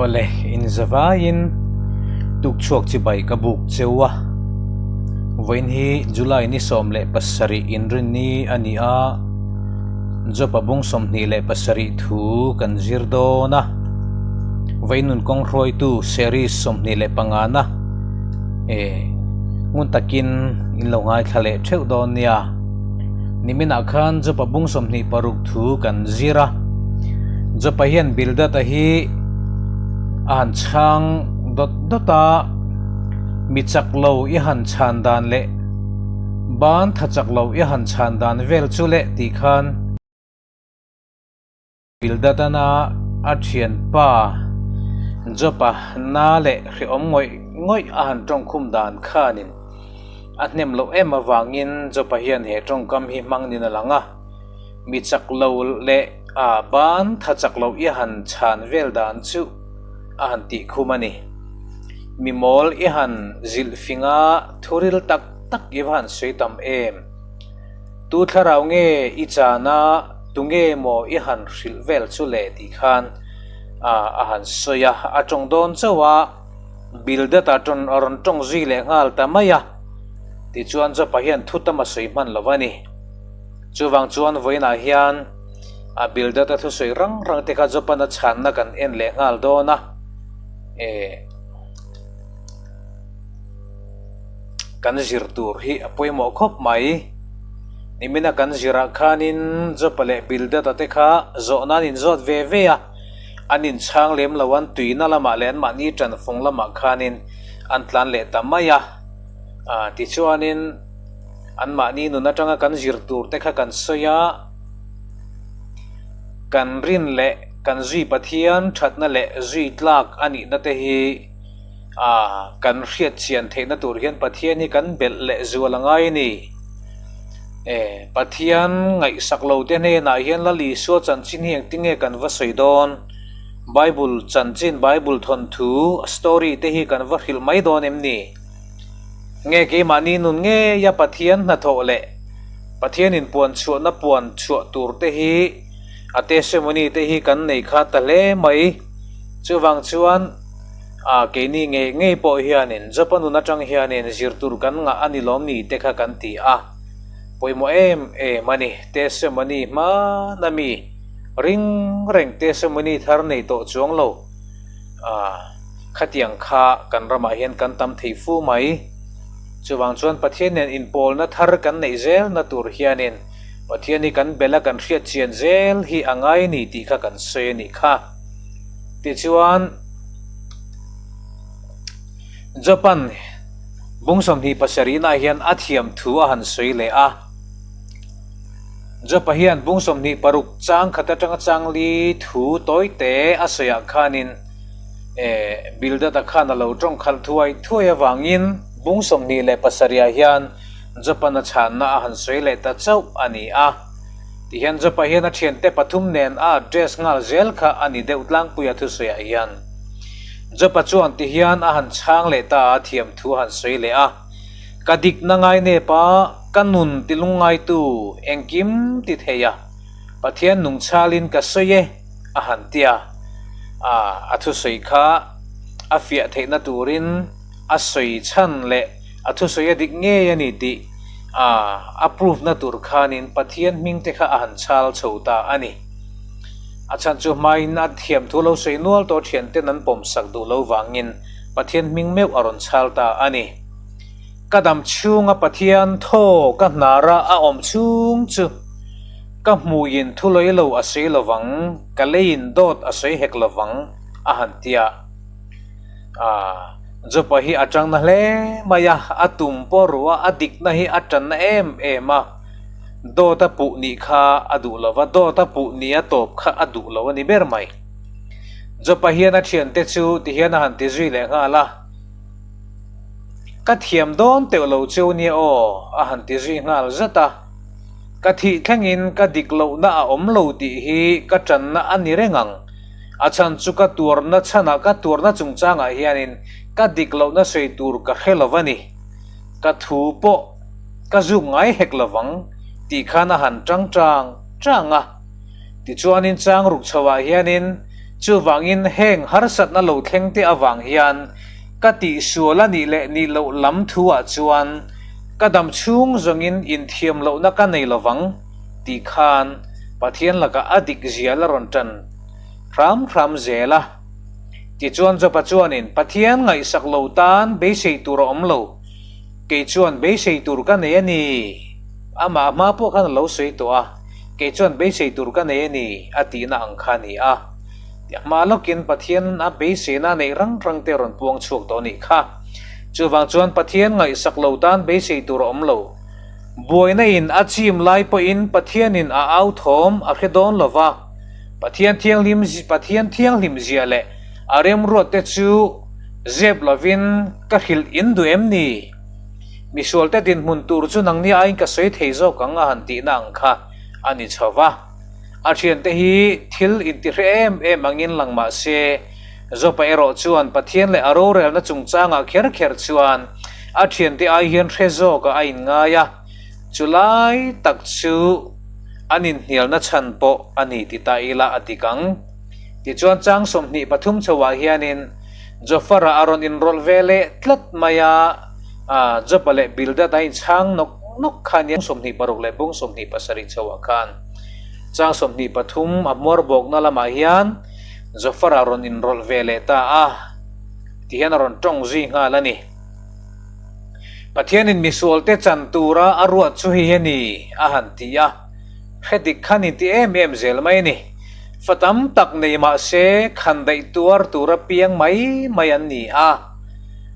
Awle, inzavaiin tukchhuak chibai ka buk cheu a. Vawiin hi July ni 17 inrinni a ni a, Jopa bung 27 thu kan zir dawn a. Vawiin nun kawng hruaitu series 25 na e ngun takin in lo ngaithla leh theuh dawn nia. Niminah khan Jopa bung 26 thu kan zir a. Jopa hian Bildad-a hi a han chhang dawt dawt a, mi chak lo i han chhan dan leh ban tha chak lo i han chhan dan vel chu leh tih khan Bildad-ana a thianpa Jopa na leh hrehawm ngawih ngawih a han tawngkhum dan khanin a hnem loh em avangin Jopa hian he tawngkam hi hmang nin a lang a. Mi chak lo leh a ban tha chak lo i han chhan vel dan chu a han tih khum a ni. Mi mawl i han zilh fing a, thuril tak tak i va han sawi tam em? Tu thlarau nge i chan a, tu nge maw i han hrilh vel chu le tih khan a han sawi a, a tawng dawn chauh a, Bildad a tawn a rawn tawng zui leh nghal ta mai a, tichuan Jopa hian thu tam a sawi hman lo a ni. Chuvang chuan vawiinah hian a Bildad-a thusawi rang rang te kha Jopan-a chhanna kan en leh nghal dawn a, eh kan zir tur hi a pawimawh khawp mai. Nimina kan zirah khanin Jopa leh Bildad-a te kha zawhna an inzawt ve ve a, an inchhang lem lo an tuina lamah leh anmahni tanfung lamah khanin an tlan leh ta mai a, ah tichuanin. Anmahni nun atanga kan zir tur te kha kan sawi a, kan rin leh kan zui Pathian thatna leh zui tlak a nihna te hi ah kan hriat chian theihna tur hian Pathian hi kan belh leh zual a ngai a ni. E Pathian ngaihsak lo te hnenah hian Lal Isua chanchin hi engtin nge kan va sawi dawn? Bible chanchin, Bible thawnthu, story te hi kan va hrilh mai dawn em ni? Nge keimahni nun ngeia Pathian hnathawh leh Pathian inpuan chhuahna puan chhuah tur te hi a testimony te hi kan nei kha ta hle mai. Chuvang chuan a keini ngei ngei pawh hianin Jopa nun atang hianin zir tur kan ngah a ni lawm ni te kha kan ti a. Pawimawh em em a ni. Testimony hmana mi ring reng testimony thar nei tawh chuang lo. A. Khatiang kha kan ramah hian kan tam thei fu mai. Chuvang chuan Pathian nen inpawlna thar kan neih zelna tur hianin Pathian hi kan bela kan hriat chian zel hi a ngai ni tih kha kan sawi a nih kha. Tichuan, Japan bung 27 ah hian a thiam thu a han sawi leh a. Jopa hian bung 26 chang khat atanga chang li thu tawi te a sawiah khanin, Eh, Bildad-a khan a lo tawng khalh thuai thuai avangin bung 27 ah hian Jopan a chhanna a han sawi leh ta chauh a ni a. Tihian Jopa hian a thiante pathum nen a address nghal zel kha a ni deuh tlangpui a thusawiah hian. Jopa chuan tihian a han chhang leh ta a thiam thu a han sawi leh a, Ka dikna ngai nep a, ka nun ti lungngaitu engkim ti thei a, Pathian nungchhalin ka sawi e. a han ti a, a thusawi kha a fiah theihna turin a sawi chhan leh a thusawi a dik ngei a ni tih a proof na tur khanin Pathian hming te kha a han chhal chho ta a ni. A chhan chu hmain a thiam thu lo sawi nual tawh thian ten an pawm sak duh lo vangin Pathian hming meuh a rawn chhal ta a ni. Ka dam chhunga Pathian thaw ka hnara a awm chhung chu Ka hmuiin thu lawih lo a sawi lovang, ka leiin dawt a sawi hek lovang, a han ti a. Aaa, Jopa hi a tangna hle mai a, a tum pawh ruh a, a dikna hi a tanna em em a. Dawt a puh nih kha a duh lo va, dawt a puh nih a tawp kha a duh lo a ni ber mai. Jopa hian a thiante chu tihian a han ti zui leh nghal a. Ka thiam dawn teuh lo cheu nia aw, a han ti zui nghal zat a. Ka thih thlengin ka dik lohna a awm lo tih hi ka tanna a ni reng ang. A chhan chu ka tuarna chhanah ka tuarna chungchangah hianin ka dik lohna sawi tur ka hre lo a ni. Ka thu pawh ka zuk ngai hek lovang tih khan a han tang tang tang a. Tichuanin chang ruk chhoah hianin. Chuvangin heng harsatna lo thleng te avang hian ka tihsual a nih leh nih loh lam thu ah chuan ka dam chhung zawngin inthiam lohna ka nei lovang tih khan Pathian lakah a dik zia la rawn tan hram hram zel a. Tichuan Joba chuanin Pathian ngaihsak lo tan beisei tur a awm lo, kei chuan beisei tur ka nei a ni, amah hma pawh khan a lo sawi tawh a, kei chuan beisei tur ka nei a ni a tihna ang kha a ni a. Ti hma lawkin Pathian a beiseina neih rang rang te a rawn puang chhuak tawh a nih kha. Chuvang chuan Pathian ngaihsak lo tan beisei tur a awm lo. Buaina in a chim lai pawhin Pathianin a au thawm a hre dawn lo va, Pathian thianghlim Pathian thianghlim zia leh a remruat te chu zep lovin ka hrilh in duh em ni? Misualte dinhmun tur chu nangni aiin ka sawi thei zawk ang a han tihna ang kha a ni chho va. A thiante hi thil intihre em em angin lang mah se, Jopa erawh chuan Pathian leh a rorelna chungchangah kher kher chuan a thiante ai hian hre zawkah a inngai a, chu lai tak chu an inhnialna chhan pawh a ni ti ta ila a dik ang. Tichuan chang 23 chhoah hianin Jofara a rawn inrawlh ve leh tlat mai a, Jopa leh Bildad a inchhang nawk nawk kha nia 26 leh bung 27 chhoah khan chang 23 a hmuar bawkna lamah hian Zofar a rawn inrawlh ve leh ta a, ti hian a rawn tawng zui nghal a ni. Pathianin misualte chan tura a ruat chu hei hi a ni, a han ti a. Hre dik khan inti em em zel mai a ni. Fa tam tak nei mah se khan daih tuar tura piang mai mai an ni a.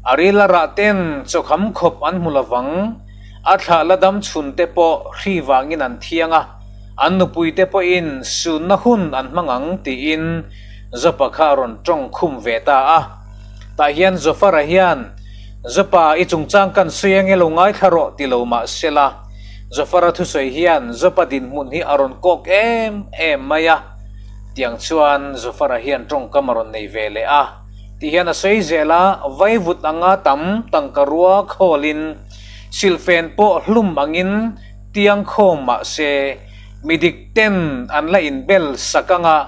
A ril a rah ten chawkham khawp an hmu lovang, a thlah la dam chhun te pawh hri vangin an thiang a. An nupuite pawhin sunna hun an hmang ang tiin Jopa kha a rawn tawng khum ve ta a. Tah hian Zofara hian, Jopa, i chungchang kan sawi ange lo ngaithla rawh ti lo mah se la, Zofara thusawi hian Jopa dinhmun hi a rawn kawk em em mai a. Tiang chuan Zofara hian tawngkam a rawn nei ve leh a. Ti hian a sawi zel a, vaivut anga tam tangka rua khawlin silhfen pawh hlum angin Tiang khawm mah se, mi dik ten an la inbel sak ang a,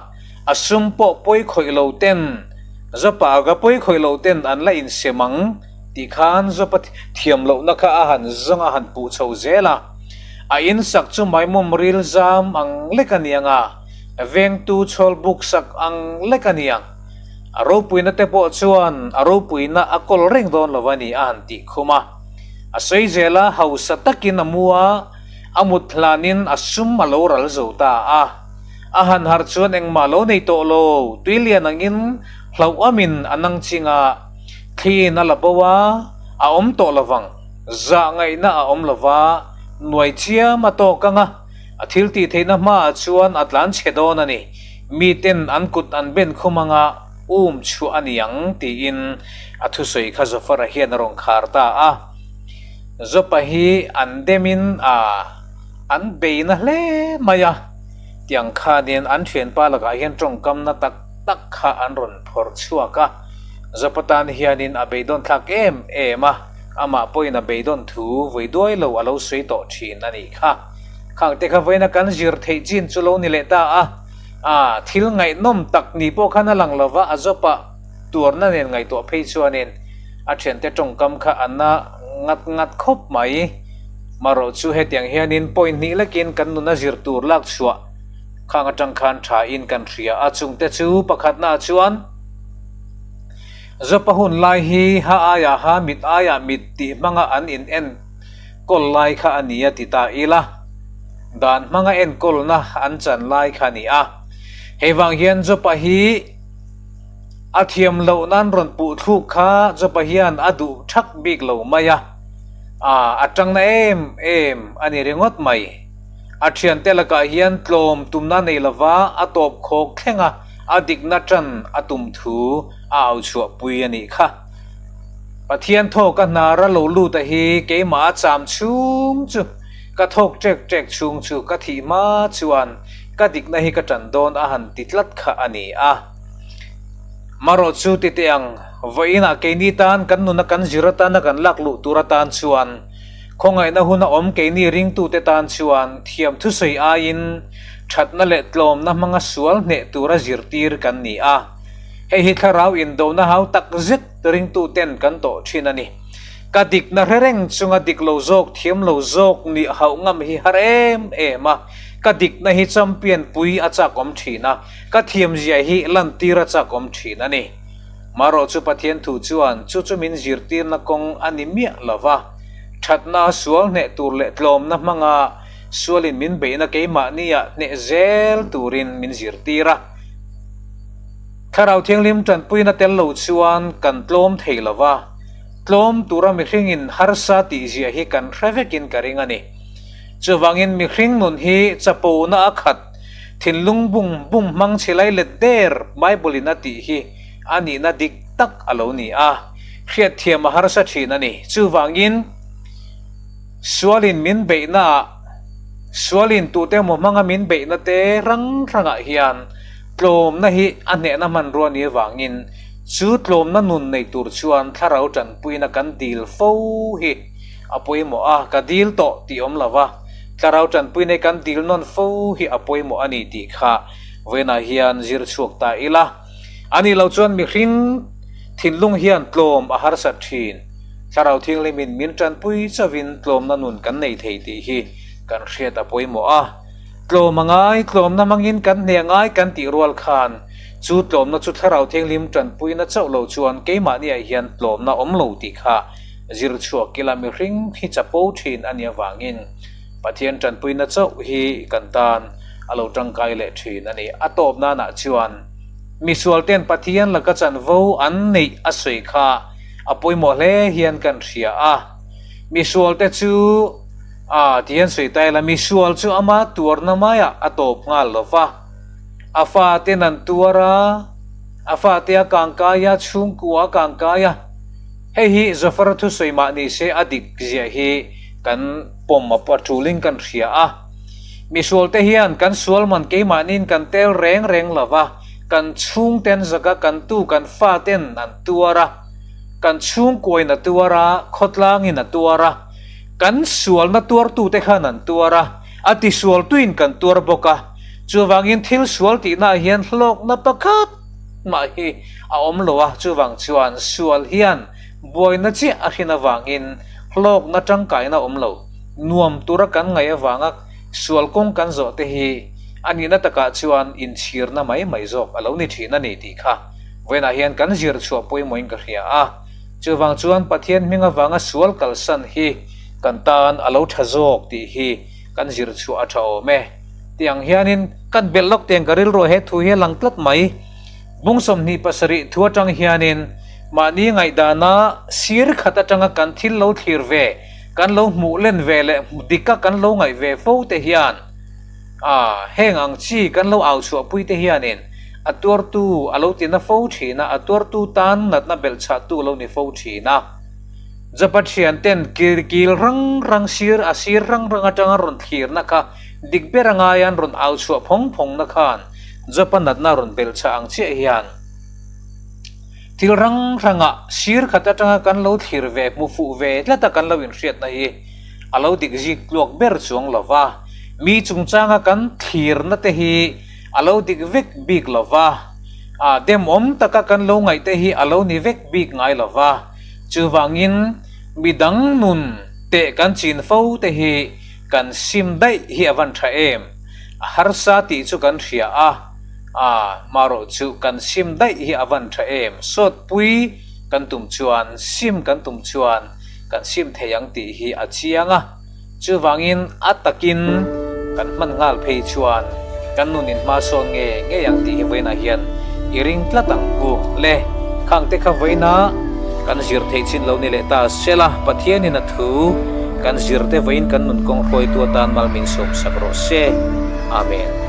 a sum pawh pawi khawih lo ten, Zopa aga pawi khawih lo ten an la insem ang tih khan Zopa thiam lohna kha a han zawng a han puh chho zel a. A insak chu maimawm ril zam ang lek a ni ang a, vengtu chhawl buk sak ang lek a ni ang. A ropuina te pawh chuan a ropuina a kawl reng dawn lo a ni a han tih khum a. A sawi zel a, hausa takin a mu a, a mut hlanin a sum a lo ral zo ta a. A han harh chuan engmah lo nei tawh lo, tuilian angin hlauhamin a nang ching a, thliin a la bo a, a awm tawh lovang, zah ngaihna a awm lova, nuai chiam a tawk ang a, a thil tih theihna hmaah chuan a tlan chhe dawn a ni, miten an kut an ben khum ang a, Um chhuah a ni ang tiin a thusawi kha Zofara hian a rawn khar ta a. Zopa hi an demin a an bei na hle mai a, tiang khanin an thianpa lakah hian tawngkamna tak tak kha an rawn phawrh chhuak a. Zopa tan hianin a beidawn thlak em em a, amah pawhin a beidawn thu vawi duai lo a lo sawi tawh thin a nih kha. Khangte kha vawiina kan zir theih chin chu lo ni leh ta a. A, thil ngaihnawm tak ni pawh khan a lang lo va, a zawpah tuarna nen ngaihtuah phei chuanin a thiante tawngkam kha a na ngat ngat khawp mai. Marawh chu hetiang hianin point hnih lekin kan nuna zir tur lak chhuah khang atang khan thain kan hria a, chungte chu pakhatnaah chuan zawpa hun lai hi ha aiah ha mit aiah mit tih hmanga an in en kawl lai kha a ni a ti ta ila, dan hmanga enkawlna an chan lai kha a ni a. Hei vang hian Jopa hi a thiam loh nan rawn puh thluk kha Jopa hian a duh thak bik lo mai a, a tangna em em a ni ringawt mai. A thiante lakah hian tlawm tumna nei lova a tawp khawk thleng a, a dikna tan a tum thu a au chhuahpui a nih kha. Pathian thawk a hnar a lo lut a hi keimah a cham chhung chu ka thawk ṭek ṭek chhung chu ka thih hma chuan ka dikna hi ka ṭan dawn a han ti tlat kha a ni a. Marawh chu ti teh ang, vawiinah keini tan kan nuna kan zir atana kan lak luh tur atan chuan khawngaihna hun a awm keini ringtute tan chuan thiam thusawi aiin. Thatna leh tlawmna hmanga sual hneh tura zirtir kan ni a. Hei hi thlarau indona hau tak zet ringtuten kan tawh thin a ni. Ka dikna hre reng chunga dik lo zawk thiam lo zawk nih hauh ngam hi har em em a, ka dikna hi champion pui a chakawm thin a, ka thiamzia hi lantir a chakawm thin a ni. Marawh chu Pathian thu chuan chu chu min zirtirna kawng a ni miah lo va, thatna sual hneh tur leh tlawmna hmanga sualin min beihna keimahniah hneh zel turin min zirtir a. Thlarau Thianghlim tanpuina tel lo chuan kan tlawm thei lo va, tlawm tura mihringin harsa tih ziah hi kan hre vekin ka ring a ni. Chuvangin mihring nun hi chapona a khat, thinlung bung bum hmang chhe lai let der Bible-in a tih hi a nihna dik tak a lo ni a, hriatthiam a harsa thin a ni. Chuvangin sualin min beihnaah, sualin tute emaw hmanga min beihna te rang rangah hian tlawmna hi a hnehna hmanrua ni avangin chu tlawmna nun nei tur chuan thlarau tanpuina kan dil fo hi a pawimawh a, ka dil tawh tih awm lo va, thlarau tanpuina hi kan dil nawn fo hi a pawimawh a ni tih kha vawiinah hian zir chhuak ta ila. A nih loh chuan mihring thinlung hian tlawm a harsat thin. Thlarau Thianghlimin min tanpui chauhin tlawmna nun kan nei thei tih hi kan hriat a pawimawh a. Tlawm a ngai, tlawmna hmangin kan hne a ngai kan tih rual khan chu tlawmna chu Thlarau Thianghlim tanpuina chauh lo chuan keimahniah hian tlawmna awm lo tih kha zir chhuak ila mihring hi chapo thin a nih avangin Pathian tanpuina chauh hi kan tan a lo tangkai leh thin a ni. A tawp nanah chuan misualten Pathian laka chanvo an neih a sawi kha a pawimawh hle hian kan hria a. Misualte chu a ti hian sawi ta ila, misual chu ama tuarna maiah a tawp nghal lo va, a faten an tuar a, a fate a kangkai a, chhungkua a kangkai a. Hei hi Zafar thusawi mah ni se a dik ziah hi kan pawm a tulin kan hria a. Misualte hian kan sual man keimahniin kan tel reng reng lo va, kan chhungten zaka kan tu kan faten an tuar a, kan chhungkuain a tuar a, khawtlangin a tuar a, kan sualna tuartute khan an tuar a, a tisualtuin kan tuar bawk a. Chuvangin thil sual tihnaah hian hlawkna pakhat mah hi a awm lo a, chuvang chuan sual hian buaina chiah a hrin avangin hlawkna tangkaina awm lo. Nuam tura kan ngaih avanga sual kawng kan zawh te hi a nihna takah chuan inchhirna mai mai zawk a lo ni thin a ni tih kha vawiinah hian kan zir chhuah pawimawhin ka hria a. Chuvang chuan Pathian hming avanga sual kalsan hi kan tan a lo tha zawk tih hi kan zir chhuah a tha awm e. Tiang hianin kan belh lawk tiang ka rilruah he thu hi a lang tlat mai. Bung 27 thu atang hianin mahni ngaihdana sir khat atanga kan thil lo thlir ve, kan lo hmuh len ve leh dika kan lo ngaih ve fo te hian a heng ang chi kan lo au chhuahpui te hianin a tuartu a lo tina fo thin a, a tuartu tan natna belhchhahtu a lo ni fo thin a. Japan ten kil rang rang sir a sir rang rang atanga rawn thlirna kha dik ber a ngai an rawn au chhuah phawng phawngna khan Japan natna rawn belhchhah ang chiah hian thil rang rangah sir khat atanga kan lo thlir ve hmu fuh ve tlata kan lo inhriatna hi a lo dik zik tluak ber chuang lo va, mi chungchanga kan thlirna te hi a lo dik vek bik lo va, a demawm taka kan lo ngaih te hi a lo ni vek bik ngai lo va, chuvangin midang nun teh kan chin fo te hi kan sim daih hi a van tha em? A harsa tih chu kan hria a, a marawh chu kan sim daih hi a van tha em? Sawtpui kan tum chuan, sim kan tum chuan kan sim thei ang tih hi a chiang a. Chuvangin a takin kan hman nghal phei chuan kan nun in hma sawn nge ngei ang tih hi vawiinah hian i ring tlat ang u le. Khang te kha vawiina kan zir theih chin lo ni leh ta sela Pathianin a thu kan zir te vawiin kan nun kawng hruaitu atan mal min sawmsak rawh se. Amen.